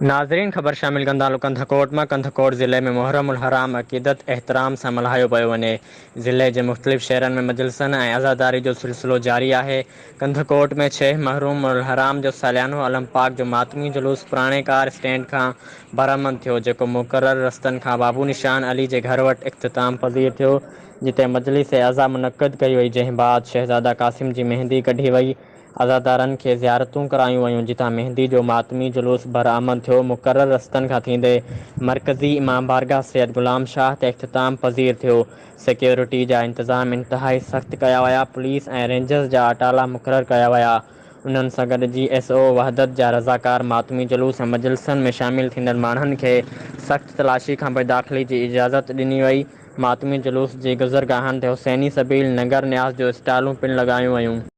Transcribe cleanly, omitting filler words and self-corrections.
ناظرين خبر شامل ڪندا هلون ڪنڌڪوٽ مان ڪنڌڪوٽ ضلعي ۾ محرم الحرام عقيدت احترام سان ملهايو پيو وڃي ضلعي جي مختلف شهرن ۾ مجلسن ۽ عزاداري جو سلسلو جاري آهي ڪنڌڪوٽ ۾ ڇهه محرم الحرام جو ساليانو علم پاڪ جو ماتمي جلوس پراڻي ڪار اسٽينڊ کان برآمد ٿيو جيڪو مقرر رستن کان بابو نشان علي جي گهر وٽ اختتام پذير ٿيو جتي مجلس عزا منعقد ڪئي وئي جنهن بعد شهزاده قاسم جي مهندي ڪڍي وئي عزادارن کي زيارتون ڪرايون ويون جتان مهندي جو ماتمي جلوس برآمد ٿيو مقرر رستن کان ٿيندي مرڪزي امام بارگاهه سيد غلام شاهه تي اختتام پذير ٿيو سيڪيورٽي جا انتظام انتهائي سخت ڪيا ويا پوليس ۽ رينجرز جا اٽالا مقرر ڪيا ويا انهن سان گڏ جي ايس او وحدت جا رضاڪار ماتمي جلوس ۽ مجلسن ۾ شامل ٿيندڙ ماڻهن کي سخت تلاشي کانپوء داخلي جي اجازت ڏني وئي ماتمي جلوس جي گذرگاهن تي حسيني سبيل ننگر نياز جو اسٽالون پڻ لڳايون ويون.